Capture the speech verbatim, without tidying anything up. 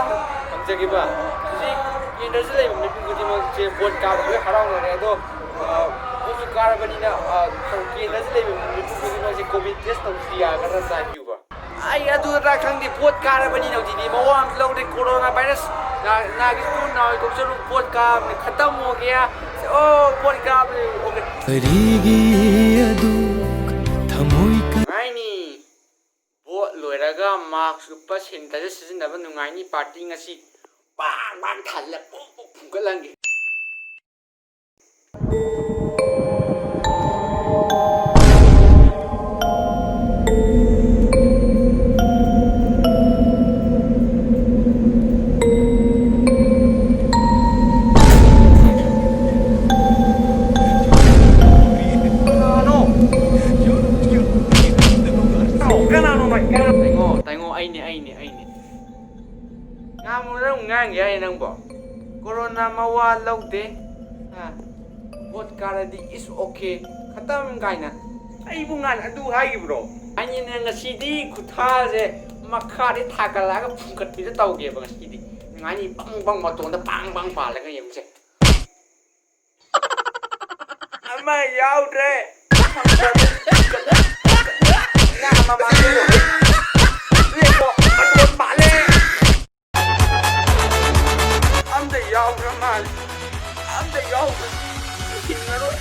ꯍꯪꯖꯒꯦꯕ, ꯍꯧꯖꯤꯛ ꯀꯦꯟꯗ꯭ꯔꯁꯤ ꯂꯩꯕ ꯃꯤꯄꯨꯝ ꯈꯨꯗꯤꯡꯃꯛꯁꯦ ꯚꯣꯠ ꯀꯥꯕ ꯂꯣꯏ ꯍꯔꯥꯎꯅꯔꯦ, ꯑꯗꯣ, ꯑ, ꯚꯣꯠꯁꯨ ꯀꯥꯔꯕꯅꯤꯅ, ꯑ, ꯀꯦꯟꯗ꯭ꯔꯁꯤ ꯂꯩꯕ ꯃꯤꯄꯨꯝ ꯈꯨꯗꯤꯡꯃꯛꯁꯦ ꯀꯣꯚꯤꯠ ꯇꯦꯁ ꯇꯧꯗ꯭ꯔꯤ ꯌꯥꯒꯗ꯭ꯔꯥ ꯍꯥꯏꯕꯤꯌꯨꯕ꯫ ꯑꯩ ꯑꯗꯨ ꯑꯗꯥ ꯈꯪꯗꯦ, ꯚꯣꯠ ꯀꯥꯔꯕꯅꯤꯅ ꯍꯧꯖꯤꯛꯇꯤ ꯃꯋꯥ ꯑꯃ ꯂꯧꯗꯦ꯫ ꯀꯣꯔꯣꯅꯥ ꯚꯥꯏꯔꯁ ꯅꯥ-, ꯅꯥꯒꯤꯁꯅꯨ, ꯅꯥꯔꯣꯏ ꯊꯣꯛꯆꯅꯨ, ꯚꯣꯠ ꯀꯥꯕꯅꯤ, ꯈꯇꯝ ꯑꯣꯏꯒꯦ꯫ ꯑꯣ, ꯚꯣꯠ ꯀꯥꯕꯅꯤ, ꯑꯣꯀꯦ꯫ ꯀꯔꯤꯒꯤ ꯑꯗꯨꯛ ꯊꯃꯣꯏ ꯀ- ꯍꯥꯏꯅꯤ, ꯚꯣꯠ ꯂꯣꯏꯔꯒ ꯃꯥꯛꯁ ꯎꯞꯄ, ꯁꯦꯅꯤꯇꯥꯏꯖꯔ ꯁꯤꯖꯤꯟꯅꯕ ꯅꯨꯡꯉꯥꯏꯅꯤ, ꯄꯥꯔꯇꯤ ꯉꯁꯤ ꯄꯥꯡ ꯄꯥꯡ ꯊꯥꯖꯤꯜꯂ ꯄꯨꯡ ꯄꯨꯡ ꯐꯨꯒꯠꯂꯟꯒꯦ꯫ ꯀꯅꯥꯅꯣ? ꯀꯅꯥꯅꯣ ꯅꯣꯏ? ꯀꯅꯥ-, ꯇꯥꯏꯉꯣ, ꯇꯥꯏꯉꯣ, ꯑꯩꯅꯦ, ꯑꯩꯅꯦ, ꯑꯩꯅꯦ꯫ ꯉꯥꯡꯕ ꯅꯪ ꯉꯥꯡꯒꯦ ꯍꯥꯏ ꯅꯪꯕꯣ? ꯀꯣꯔꯣꯅꯥ ꯃꯋꯥ ꯂꯧꯗꯦ꯫ ꯍꯥ? ꯚꯣꯠ ꯀꯥꯔꯗꯤ is okay꯫ ꯈꯇꯝ ꯀꯥꯏꯅ꯫ ꯑꯩꯕꯨ ꯉꯥꯟ ꯑꯗꯨ ꯍꯥꯏꯈꯤꯕ꯭ꯔꯣ? ꯑꯩꯅ ꯉꯁꯤꯗꯤ ꯈꯨꯊꯥꯁꯦ ꯃꯈꯥꯗꯤ ꯊꯥꯒꯠꯂꯛꯑꯒ ꯐꯨꯝꯒꯠꯄꯤꯗ ꯇꯧꯒꯦꯕ ꯉꯁꯤꯗꯤ꯫ ꯉꯥꯏꯅꯤ ꯕꯪ ꯕꯪ ꯃꯇꯣꯟꯗ ꯕꯪ ꯕꯪ ꯄꯥꯜꯂꯒ ꯌꯦꯡꯉꯨꯁꯦ꯫ ꯑꯃ ꯌꯥꯎꯗ꯭ꯔꯦ꯫ ꯉꯥ ꯑꯃ ꯃꯥꯡꯖꯧꯔꯦ꯫ ꯂꯦꯞꯄꯣ, ꯃꯇꯣꯟ ꯄꯥꯜꯂꯦ꯫ ꯑꯝꯇ ꯌꯥꯎꯗ꯭ꯔ ꯃꯥꯜꯂꯦ꯫ ꯑꯝꯇ ꯌꯥꯎꯗ꯭ꯔ꯫ ꯍꯤꯡꯉꯔꯣꯏ꯫